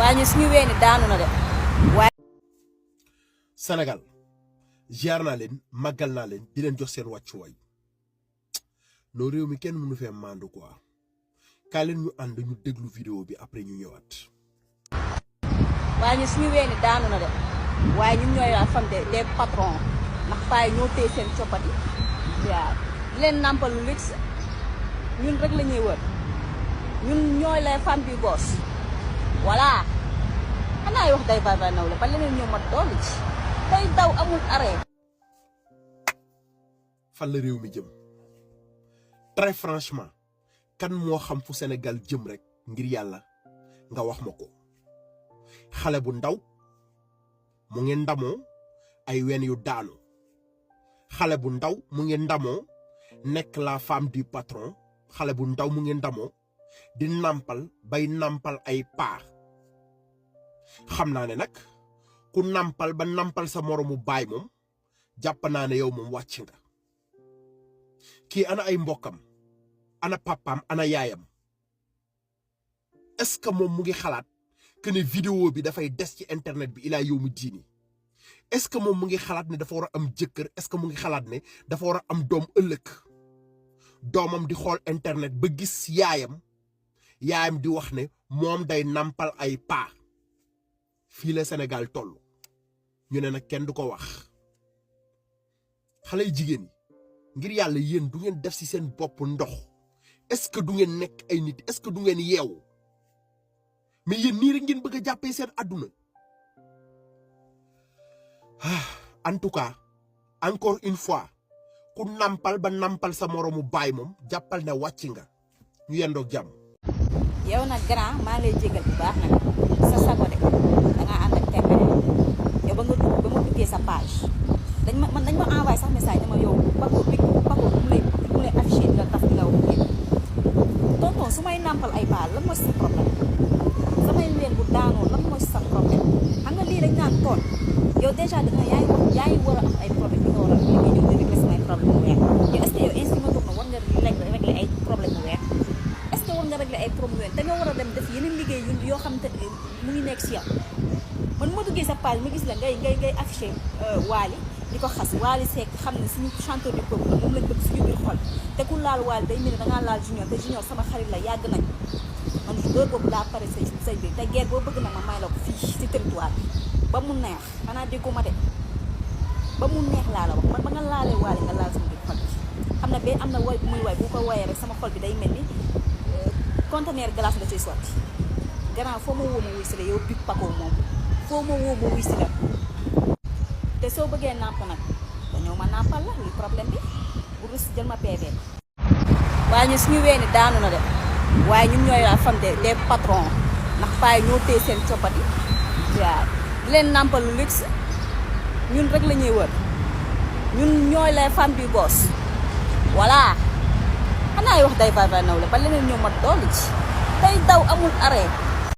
waaye ñu suñu weeni daanu na de waaye Sénégal ziar naa leen màggal naa leen di leen jox seen wàccuwaay noo réew mi kenn mënu fee mandu quoi kaay leen ñu ànd ñu déglu vidéo bi après ñu ñëwaat. waaye ñu suñu weeni daanu na de waaye ñun ñooy la femme des patrons ndax faay ñoo téye seen coppati waaw di leen nàmpal lu luxe ñun rek la ñuy wër ñun ñooy les femmes du boss voilà xanaa wax day baba naw la ba leneen ñëw ma dolli ci day daw amul arrêt. fan la réew mi jëm très franchement kan moo xam fu Sénégal jëm rek ngir yàlla nga wax ma ko. xale bu ndaw mu ngi ndamoo ay wen yu daanu xale bu ndaw mu ngi ndamoo nekk la femme du patron xale bu ndaw mu ngi ndamoo di nampal bay nampal ay paa xam naa ne nag ku nampal ba nampal sa moromu baay moom jàpp naa ne yow moom wàcc nga kii ana ay mbokkam ana papaam ana yaayam est-ce que moom mu ngi xalaat que ne vidéo bi dafay des ci internet bi ilaa yow mi diini est-ce que moom mu ngi xalaat ne dafa war a am jëkkër est-ce que mu ngi xalaat ne dafa war a am doom ëllëg doomam di xool internet ba gis yaayam di wax ne moom day nampal ay paa fii la Sénégal toll ñu ne nag kenn du ko wax xale yu jigéen yi ngir yàlla yéen du ngeen def ci seen bopp ndox est-ce que du ngeen nekk ay nit est-ce que du ngeen yeewu mais yéen nii rek ngeen bëgg a jàppee seen àdduna en tout cas encore une fois ku nampal ba nampal sa moroomu baay moom jàppal ne wàcc nga ñu yendoog jàmm. yow nag grand maa lay jégal bu baax nag sa sago de dangaa ànd ak tempéré yow ba ma duggee sa page dañ ma envoyé sax message dama yow Paco mu lay affiché di la taf di la wax tonton su may nampal ay baal lan mooy sa problème samay ween bu daanoo lan mooy sa problème xam nga lii dañ naan toon yow déjà danga yaa ngi war a am ay problème yi nga war a li ñëw di régler samay problème bu weex yow est-ce que yow instima toog na war nga régler ay problème bu weex est-ce que war nga régler ay problème bu weex te nga war a dem def yeneen liggéey yoo xam te mu ngi nekk si yow man ma duggee sa page ma gis la ngay affiché Wally di ko xas Wally Seck xam ne suñu chanteur du peuple la moom lañ bëgg suñu biir xol te ku laal Wally day mel ne dangaa laal Junior te Junior sama xarit la yàgg nañ man heure boobu daa pare say biir te guerre boo bëgg na ma may la ko fii ci territoire bi ba mu neex xanaa déggoo ma de ba mu neex laa la wax man ba nga laalee Wally nga laal sama biir xol bi xam ne ba am na woy bu muy woy bu ko woyee rek sama xol bi day mel ni conteneur glace nga ciy sotti grand foo ma woo ma wuy si la yow Big Paco moom foo ma woo ma wuy si la te soo bëggee nàmp nag dañoo ma nàmpal la luy problème bi bu rus jël ma PV. waaye ñu suñu weeni daanu na de waaye ñun ñooy la femme des patrons ndax faay ñoo téye seen coppati waaw di leen nàmpal lu luxe ñun rek la ñuy wër ñun ñooy les femmes du boss voilà xanaa wax day baba naw la ba leneen ñëw ma dolli ci day daw amul arrêt.